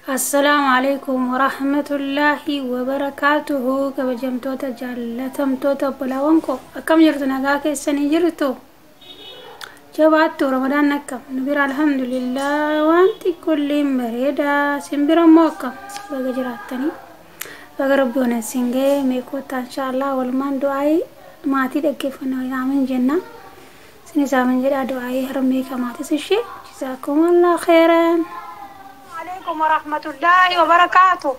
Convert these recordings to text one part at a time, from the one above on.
Assalaamu alaikum warahmatullaahi wabarakaatuhu. Kabajamtoota jaallatamtoota obbolaawwan koo, akkam jirtu? Nagaa keessanii jirtu? Jabaattu? Ramadaan akkam nu bira? Alhamdulillah, wanti kulliin bareeda. Simbira immoo akkam? Baga jiraattanii, baga rabbi wana isin ga'e. Meekoota inshaallah walumaan du'aayii maatii dhaggeeffannoo aamin jenna. Isinis aamin jedhaa. Du'aayii harmee kamaatis ishee jazaakumullah khairan. عليكم ورحمة الله وبركاته.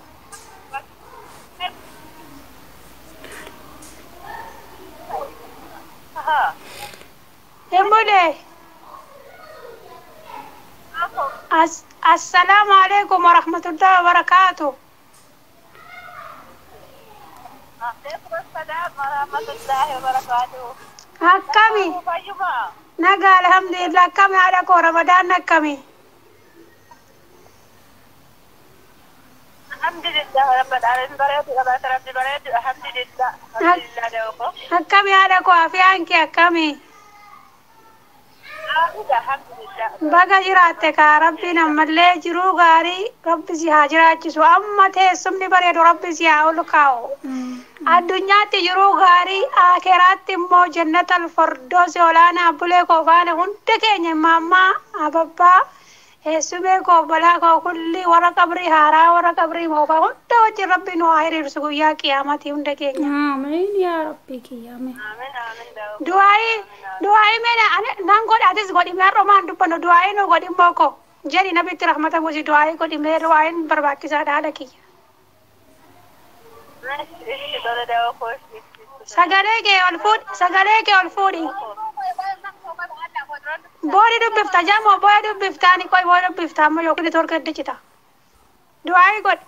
Embole. السلام عليكم ورحمة الله وبركاته. عليكم السلام ورحمة الله وبركاته. Akkami? Fayyuma. Nagaa, alhamdulillah. Akkami haadha koo, Ramadaan akkami? الحمد لله رب العالمين، bareedu galata rabbi, bareedu, alhamdulillah, alhamdulillah dawko. Akkami haadha koo, afiyaan kee akkami? Alhamdulillah. Baga jiraatte kaa. Rabbiin ammallee jiruu gaarii rabbi si haa jiraachisu. Amma teessumni bareedu rabbi si haa ol kaa'u. Addunyaatti jiruu gaarii, akeraatti immoo jannatal fardoosi olaanaa bulee koo faana hunda keenya, maammaa ababbaa, eessumee koo, obbolaa koo kulli, warra qabrii haaraa, warra qabrii moofaa hunda wajjin rabbi nu haa hiriirsu guyyaa qiyaamatii hunda keenya. Amiin yaa rabbi kiyya, amiin. Amin amin dawko. Du'aayii du'aayii meena nan godha, atis godhi. Mee har'umaan dubbannu du'aayii nu godhi immoo koo jedhi, nabitti rahmata buusi, du'aayii godhi. Mee du'aayiin barbaachisaadha haadha kiyya. Ishi tole dawko. Sagalee kee ol fuudhi, sagalee kee ol fuudhi. Boodi dubbifta jamoo, booda dubbiftaani qoy, booda dubbifta amma yookiin torka iddicita. Du'aayii godhi.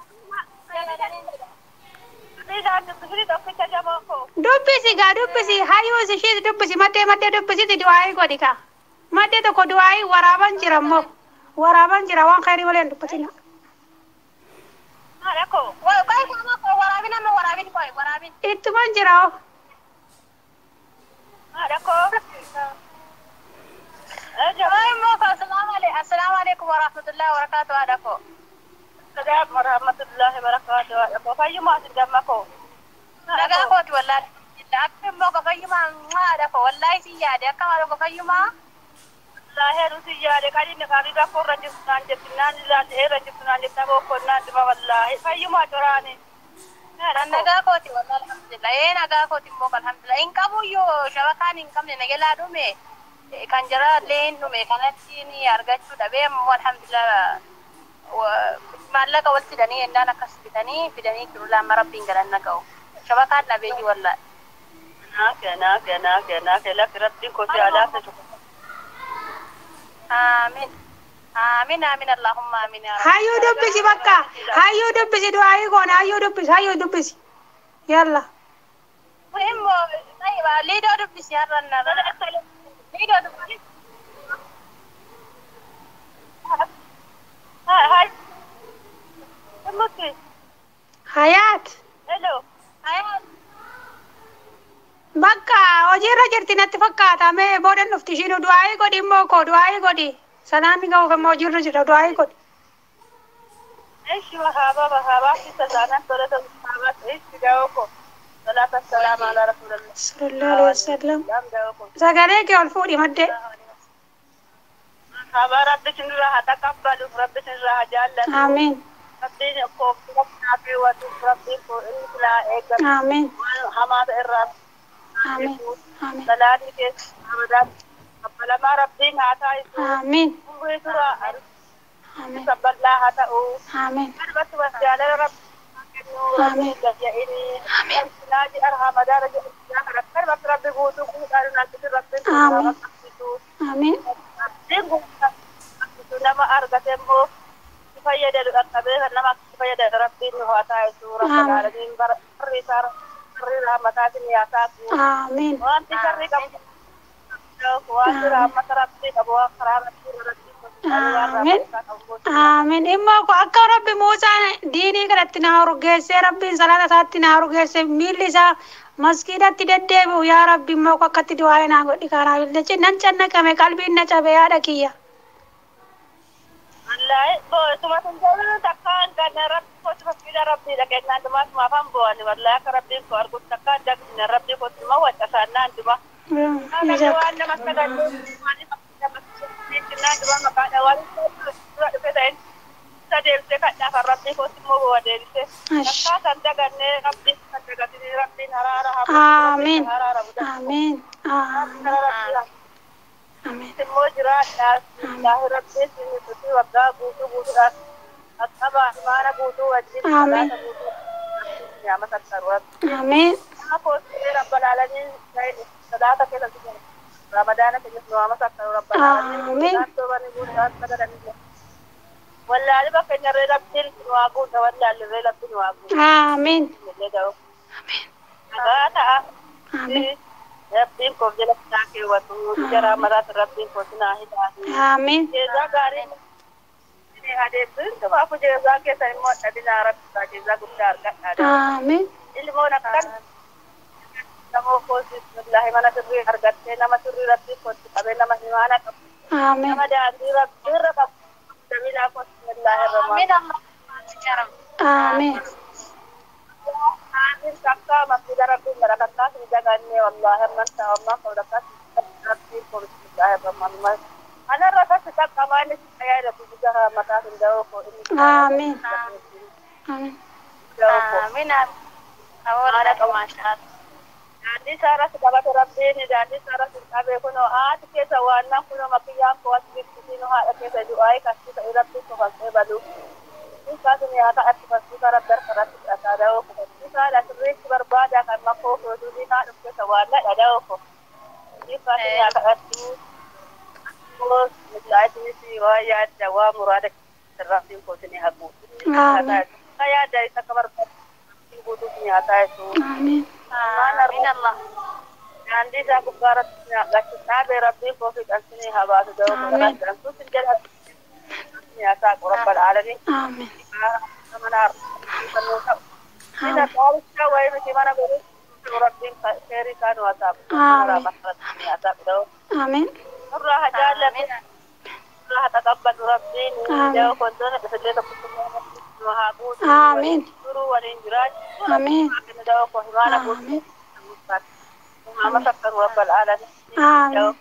Dubbisi gaa, dubbisi hayyuus ishiis dubbisi, maddee maddee dubbisiti du'aayii godhi kaa. Maddee tokko du'aayii waraaban jira immoo waraaban jira, waan khayrii malee hin dubbatina. Ittuman jira oo. السلام عليكم ورحمة الله وبركاته haadha. السلام ورحمة الله وبركاته. Fayyuma damma koo. Nagaa kooti wallaahi. Akka immoo fayyuma haadha koo, wallaahi si yaade, akka haadha koo fayyuma. Wallaahi anu si yaade, qadiin qaalii rakkoo irra jirtu naan jetti, naan ilaalte irra jirtu naan jetti, aboo naan dhuma, wallaahi fayyuma coraani. Nagaa kooti wallaahi, alhamdulillah. Ee, nagaa kooti immoo, alhamdulillah. Hin qabuyyuu, shabakaan hin qabne nagelaa dhume, kan jara illee hin dhume, kanatti ni argachuu dhabee ammoo alhamdulillah, maallaqa wal fidanii ennaan akkas bitanii fidanii jiru laama, rabbiin galanna ga'u. Shabakaan dhabeeyyi wallaahi. Naafe naafe naafe naafe, lakki rabbiin kooti alaafee. Aamin. Aamin aamin, Allahumma aamin yaa Rabbi. Hayyuu dubbisi bakka, hayyuu dubbisi, du'aayii goona, hayyuu dubbisi, hayyuu dubbisi. Yalla. Immoo liidoo dubbisi har'an, liidoo dubbisi. Hai. Muki. Hayaat. Hello. Hayaat. Bakka hojiirra jirti natti fakkaata. Mee boodan dhufti ishiin. Du'aayii godhi immoo koo, du'aayii godhi. Salaamni ga'uuf immoo hojiirra jira, du'aayii godhi. إيش وهابا وهابا في سزانا صلاة وهابا إيش دعوكم صلاة السلام على رسول الله. Sallallahu alaihi wasallam. Sagalee kee ol fuudhi maddee. هابا ربي سنرها تقبل، ربي سنرها جالة. Amiin. ربي كوف ربي وتوف ربي كو إن لا إيجا. Amiin. حماد الرب. Amiin. Amiin. صلاة كيس قبل ما ربي هاتا. Amiin. Amiin. سبلا هاتا. Amiin. بس وجعل رب. Amiin. Amiin. Amiin. Nama argate immoo si fayyadu qaqqabee kan nama akka fayyadu rabbiin nu haa taasisu, rabbal aalamiin barri isaa barri rahmataatiin yaa taasisu. Amiin. Wanti sharri qabu, wanti rahmata rabbii qabu, waan karaa rabbii irratti Amiin. Amiin. Immoo ko akka rabbi Muusaan diinii kanatti naa urgeessee, rabbiin salaata isaatti naa urgeesse, miilli isaa maskiidatti deddeebi'u, yaa rabbi immoo ko akkatti du'aa naa godhi, kanaaf illee nan cannaqame, qalbiin na cabe yaada kiyya. Wallaahi, suma sun jedhu takkaan Maafaan bu'anii wallaahi akka rabbiin koo arguu takka dagna rabbii kootti immoo wacasaannaan duma. Waan nama sagallee naan duma maqaadha waan dura dhufe ta'in isa deebisee kadhaafan rabbii kootti immoo bu'a deebisee. Takkaa kan dagannee rabbiin kan dagatini rabbiin haraara haa Amiin. Amiin. Amiin. Immoo jiraadhaa wallaahi rabbiin sinni waggaa guutuu guutuudhaan akkaba imaana guutuu wajjin Amiin. Amiin. Amiin. Wallaahi bakka inni rabbiin waa guuta wallaahi rabbiin waa guuta. Amiin. Nagaa ta'a. Amiin. Rabbiin koof jala isaa keewwatu jara maraati rabbiin koo sinaa hidhaati. Amiin. Jeezaa gaarii adeemsisu hundumaaf jeezaa keessan immoo dhabinaa rabbisaa jeezaa guddaa argadhaa. Amiin. Ilmoon akkan namoo koos bismillaahi mana sirrii argattee nama sirrii rabbii kootti qabee nama himaana qabu. Amiin. Nama daandii rabbiirra qabu. Jamilaa koos bismillaahi irra. Amiin. Amiin takka masjida rabbiin barakattaa fi jagannee wallaahi amman ta'ammaa qawlakkaa rabbiin koo bismillaahi irra. Anarra takka takka maali tajaajila biyya mataa hin da'oo koo inni. Amiin. Amiin. Amiin. Daandii isaarratti qabate rabbiin daandii isaarratti qabee kunoo haati keessa waannaan kunoo makiyyaan koo as biqiltiin haadha keessa du'aa kasii ta'e rabbiin koo kan balu. Isaas nyaata ati fakkiisa rabbi harka irratti fudhataa da'oo koo. Isaadha sirriitti barbaadaa kan makkoo kootuu diinaa dhufu keessa waannadha da'oo koo. Isaas nyaata ati bismillaahi waa yaadda waa muraada rabbiin kootu ni hagu. Amiin. Yaadda isa akka barbaadu guutuuf nyaataa jechuudha. Amiin. Amiin Allah. Daandii isaa gubbaa irratti nyaachuu dhaabee rabbiin koo fi dhansinii habaasu da'oo Amiin. dhansuus hin jedhamu. Nyaataa qorabbal aalamiin. Amiin. Mana harkifannoo ta'u. Isa qaabichaa wayii miti mana godhu rabbiin seerii isaa nu haasaabu. Nyaataa da'oo. Amiin. Nurraa haa jaallatu. Nurraa haa taqabbalu rabbiin. Da'oo kontoona dhufillee tokko nu haa guutu. Amiin. Turuu waliin jiraachuu. Amiin. Da'oo koo himaana guutuu. Amiin. Mama sakkaru rabbal alamin. Amiin.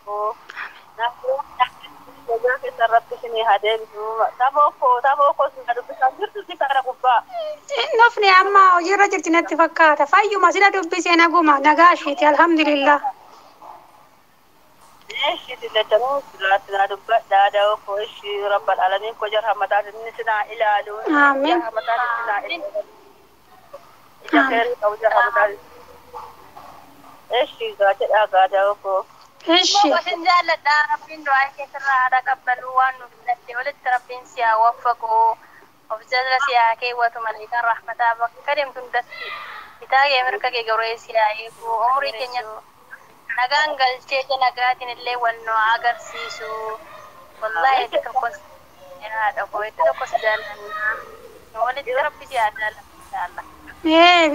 Nufni amma hojiirra jirti natti fakkaata. Fayyuma sila dubbisee naguma nagaa ishiiti alhamdulillah. Amiin. Ishi. Isin jaalladha rabbiin du'aa keessarraa haadha qabbaluu waan nuuf filatte walitti rabbiin si haa waffaqu of jala si haa keewwatu maleekaan rahmataa bakka deemtu hundatti bitaa kee mirga kee goree si haa eegu umurii keenya nagaan galchee ija nagaatiin illee wal nu haa agarsiisu wallaahi itti tokko haadha koo itti tokko si jaallanna walitti rabbi si haa jaallattu inshaallah. Ee.